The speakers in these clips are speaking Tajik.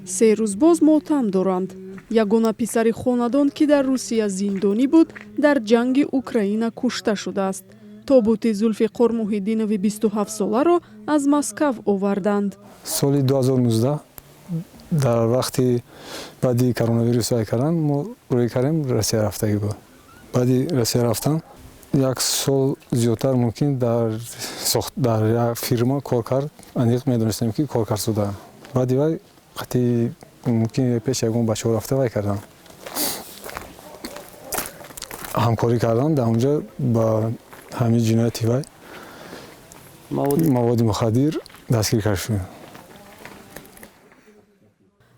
3 рӯз боз мотам доранд. Ягона писари хонадон, ки дар Русия зиндонӣ буд, дар ҷанги Украина кушта шудааст. Тобути Зулфиқор Муҳиддинови 27-соларо аз Москав оварданд. Соли 2019, дар вақти баъди коронавирус вай кардан, мо рӯй кардем, Россия рафтагӣ буд. Баъди Россия рафтан як сол зиёдтар мумкин дар як фирма кор кард. Аниқ медонистем, ки кор кард суда. Баъди вай қати мумкин пеш ягон бачаҳо рафта, вай кардан, ҳамкорӣ кардан. Дар онҷа ба ҳамин ҷинояти вай, маводи мухаддир, дастгир кард шуд.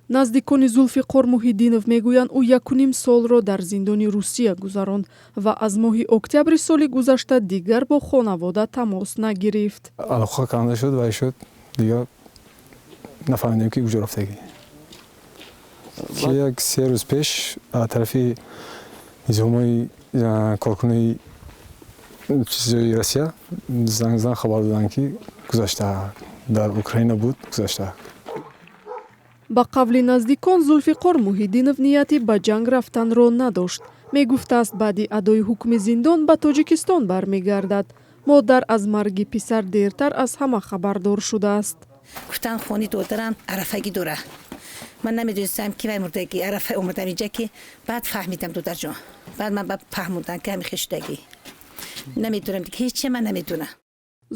Наздикони Зулфиқор Муҳиддинов мегӯянд, ӯ якуним солро дар зиндони Русия гузаронд ва аз моҳи октябри соли гузашта дигар бо хонавода тамос нагирифт. Алоқа канда шуд, вай шуд, дигар нафаҳмидем, ки куҷо рафтагӣ. Як 3 рӯз пеш аз тарафи низомҳои коркунои чизои Россия занг зан, хабар доданд, ки гузашта, дар Украина буд, гузашта. Ба қавли наздикон, Зулфиқор Муҳиддинов нияти ба ҷанг рафтанро надошт. Мегуфтааст, баъди адои ҳукми зиндон ба Тоҷикистон бармегардад. Модар аз марги писар дертар аз ҳама хабардор шудааст. Гуфтан, хони додарам арафагӣ дора. Ман намедонистам, ки вай мурдагӣ. Арафа омадам инҷа, ки баъд фаҳмидам, додарҷон. Баъд ман ба фаҳмудам, ки ҳами хешудагӣ. Намедонам, ҳече ман намедонам.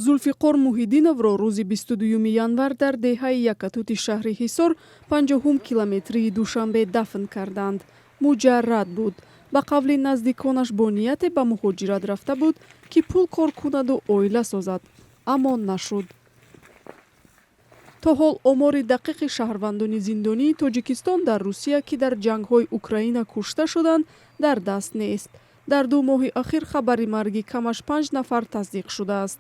Зулфиқор Муҳиддиновро рӯзи 22 январ дар деҳаи Якатути шаҳри Ҳисор, 50-километрии Душанбе, дафн карданд. Муҷаррад буд. Ба қавли наздиконаш, бо нияте ба муҳоҷират рафта буд, ки пул кор кунаду оила созад, аммо нашуд. То ҳол омори дақиқи шаҳрвандони зиндонии Тоҷикистон дар Русия, ки дар ҷангҳои Украина кушта шуданд, дар даст нест. Дар 2 моҳи ахир хабари марги камаш панҷ нафар тасдиқ шудааст.